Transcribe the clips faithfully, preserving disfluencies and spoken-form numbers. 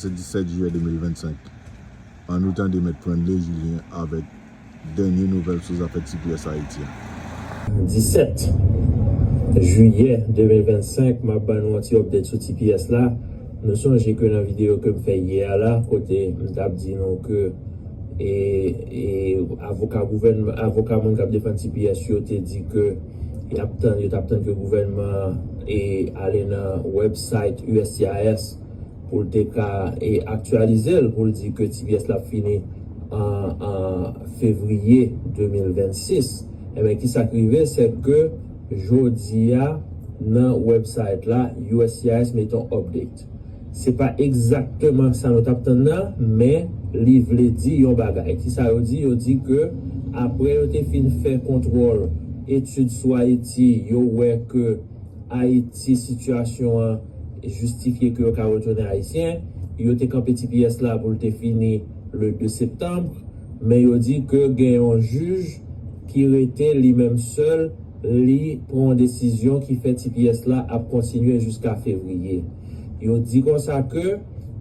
Se disèt jiyè de mil vennsenk. Ann nou tande Mèt Pranley Julien avèk dènye nouvèl sou zafè T P S Ayiti a. Disèt jiyè de mil vennsenk, m ap ban nou yon ti update sou T P S la. Nou sonje ke nan videyo ke m fè yè a la, kote m t ap di nou ke e, e avoka gouvènman, avoka moun k ap defann T P S yo te di ke y ap tann, yo t ap tann ke gouvènman e ale nan website U S C I S pou l te ka e aktyalize l, pou l di ke T P S la ap fini an, an fevriye de mil vennsis. Ebyen, ki sa k rive, se ke jodi a, nan website la, U S C I S mete yon update. Se pa egzakteman sa nou t ap tann nan, men li vle di yon bagay. Ki sa yo di? Yo di ke apre yo te fin fè kontwòl etid sou Ayiti, yo wè ke Ayiti, sitiyasyon an jistifye ke yo ka retounen ayisyen, yo te kanpe T P S la pou l te fini le de septanm, men yo di ke gen yon jij ki rete li menm sèl, li pran yon desizyon ki fè T P S la ap kontinye jiska fevriye. Yo di konsa ke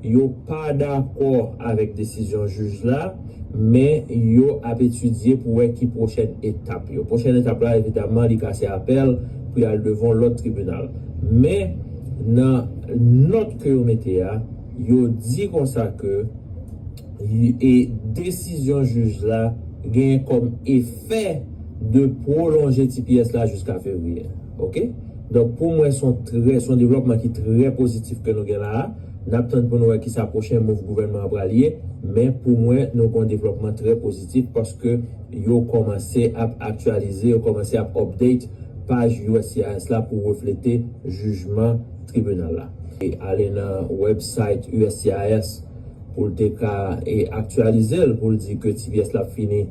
yo pa dakò avèk desizyon jij la, men yo ap etidye pou wè ki pwochèn etap yo. Pwochèn etap la, evidamman, li ka se apèl pou y al devan lòt tribinal. Men, nan nòt ke yo mete a, yo di konsa ke e desizyon jij la genyen kòm efè de pwolonje T P S la jiska fevriye. Oke? Donk, pou mwen, se yon trè, se yon devlòpman ki trè pozitif ke nou gen la a. N ap tann pou nou wè ki sa pwochen mouv gouvènman an pral ye, men pou mwen, nou gen yon devlòpman trè pozitif paske yo kòmanse ap aktyalize, yo kòmanse ap update paj U S C I S la pou reflete jijman tribinal la. E ale nan website U S C I S pou l te ka e aktyalize l, pou l di ke T P S la ap fini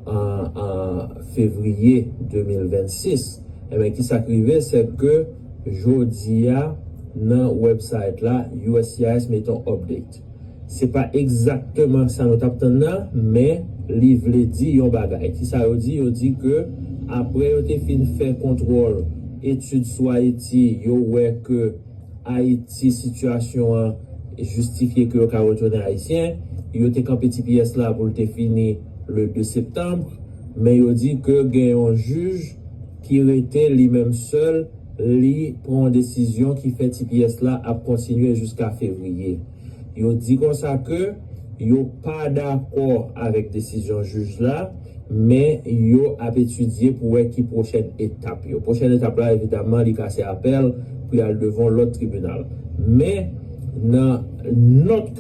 an, an fevriye de mil vennsis. Ebyen, ki sa k rive, se ke jodi a, nan website la, U S C I S mete yon update. Se pa egzakteman sa nou t ap tann nan, men li vle di yon bagay. Ki sa yo di? Yo di ke apre yo te fin fè kontwòl etid sou Ayiti, yo wè ke Ayiti, sitiyasyon an jistifye ke yo ka retounen ayisyen, yo te kanpe T P S la pou l te fini le de septanm, men yo di ke gen yon jij ki rete li menm sèl, li pran yon desizyon ki fè T P S la ap kontinye jiska fevriye. Yo di konsa ke yo pa dakò avèk desizyon jij la, men yo ap etidye pou wè ki pwochèn etap yo. Pwochèn etap la, evidamman, li ka se apèl pou y al devan lòt tribinal. Men, nan nòt ke